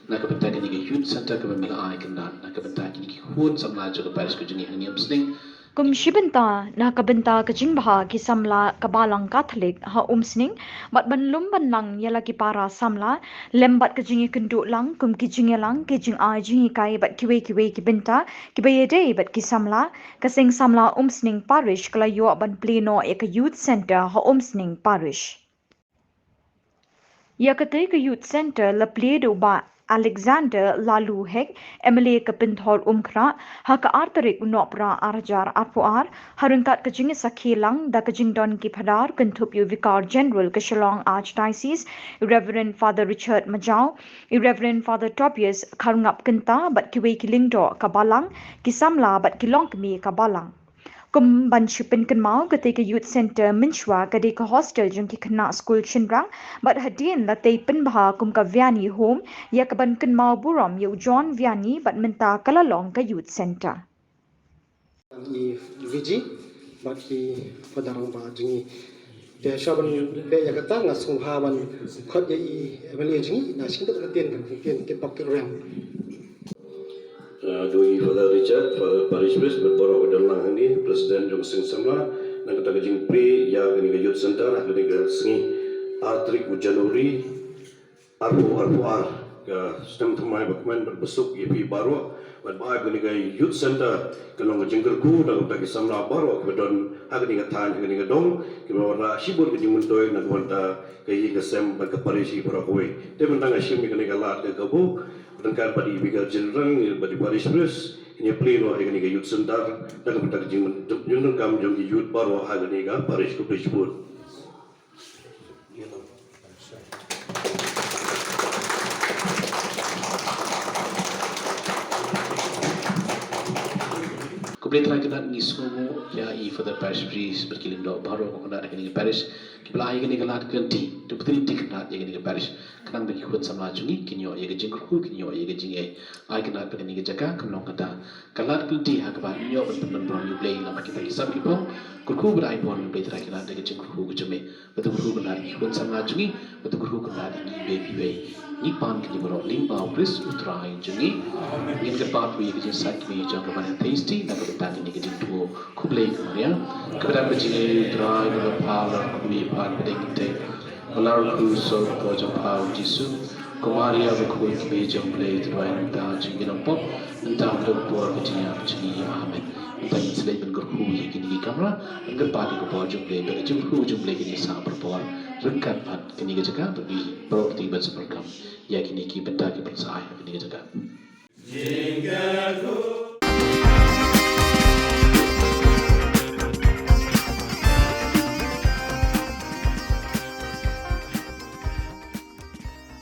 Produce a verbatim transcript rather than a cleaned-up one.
Na ka bynta kane ka Youth Centre kaba me la ai kynad na ka bynta kine ki khun samla jong ka parish ka jong ngi hangne Umsning. Kum shi bynta na ka bynta ka jingbha ki samla ka Balang Katholik ha Umsning bad ban lum ban lang ïa la ki para samla lem bad ka jingïakynduh lang kum ki jingïalang, ki jingai jinghikai bad kiwei kiwei ki bynta kiba ïadei bad ki samla. Ka Seng Samla Umsning Parish ka la ïoh ban plie noh ïa ka Youth Centre ha Umsning Parish. Ïa katei ka Youth Centre la plie da u Bah Alexander Laloo Hek, M L A ka Pynthor Umkhrah, ha ka ar tarik u Nohprah ar hajar arphew ar, ha ryngkat ka jingïasakhi lang da ka jingdon ki phadar kynthup ïa u Vicar General ka Shillong Archdiocese, i Reverend Father Richard Majaw, i Reverend Father Tobias Kharngap Kynta bad kiwei ki lyngdoh ka Balang, ki samla bad ki longkmie ka Balang. Kum ban shu pynkynmaw, katei ka Youth Centre mynshuwa ka dei ka hostel jong ki khynnah skul shynrang bad hadien la tei pynbha kum ka Vianney Home ïa kaban kynmaw burom ïa u John Vianney bad mynta ka la long ka Youth Centre. I V G bad i Father Rangbah jong ngi. Te shuwa ban beh ïa kata nga sngewbha ban khot ïa i M L A jong ngi, na shim da ka ktien, ka ktien, ktien pop ktien rem. Ah, dei i Father Richard, Father Parish Priest, bad baroh ki don lang hangne, President jong Seng Samla, na kata ka jingplie ïa kane ka Youth Centre ha kane ka sngi ar tarik u January arphew arphew ar. Ka snem thymmai ba kmen bad ba suk ïa phi baroh, bad ba ai ba kane ka Youth Centre ka long ka jingkyrkhu na ka bynta ki samla baroh kiba don ha kane ka thaiñ, ha kane ka dong, kiba wanrah shibun ka jingmyntoi na ka bynta ka ïing ka sem bad ka parish hi baroh kawei. Te mynta nga shim ïa kane ka lad ka kabu ryngkat bad i Vicar General bad i Parish Priest, kin ïa plie noh ïa kane ka Youth Centre na ka bynta ka jingmyntoi jingdonkam jong ki youth baroh ha kane ka parish. Khublei shibun. Khublei trai kynad, ngi sngewnguh ïa i Father Parish Priest bad ki lyngdoh baroh kynad ha kane ka parish kiba la ai ïa kane ka lad ka lynti, to pynlynti kynad ïa kane ka parish. Khnang ba ki khun samla jong ngi kin ïoh ïa ka jingkyrkhu, kin ïoh ïa ka jingïeit. Ai kynad ba kane ka jaka kan long kata ka lad ka lynti ha kaba ngin ïoh ban pynbun burom ïa U Blei lem bad kita ki sam ki phong. Kyrkhu bad ai burom ïa U Blei trai kynad da ka jingkyrkhu ka jong me. Bad to kyrkhu kynad ïa ki khun samla jong ngi, bad to kyrkhu kynad ïa ngi iwei pa iwei. Ngi pan kine baroh lyngba U Khrist U Trai jong ngi. Ngin kyrpad ruh ïa ka jingshai kmie jong ka Maria Theisotti na ka bynta kane ka jingthmu. Khublei ko Maria, kaba don ka jingïeit, U Trai u don bad pha, la khublei pha ha ki kynthei bad la kyrkhu u soh u kpoh jong pha u Jisu. Ko Maria bakhuid, ka Mei jong U Blei, to duwai nangta jong ngi ki nongpop, mynta bad ha ka por ka jingïap jong ngi. Amen. Mynta ngin sa leit ban kyrkhu ïa kine ki kamra, ban kyrpad ïa ka bor jong U Blei, ba ka jingkyrkhu jong U Blei kan ïasah barabor ryngkat bad kane ka jaka, bad ngi baroh ki ban sa pyrkhat ïa kine ki bynta kiban sa ai ha kane ka jaka.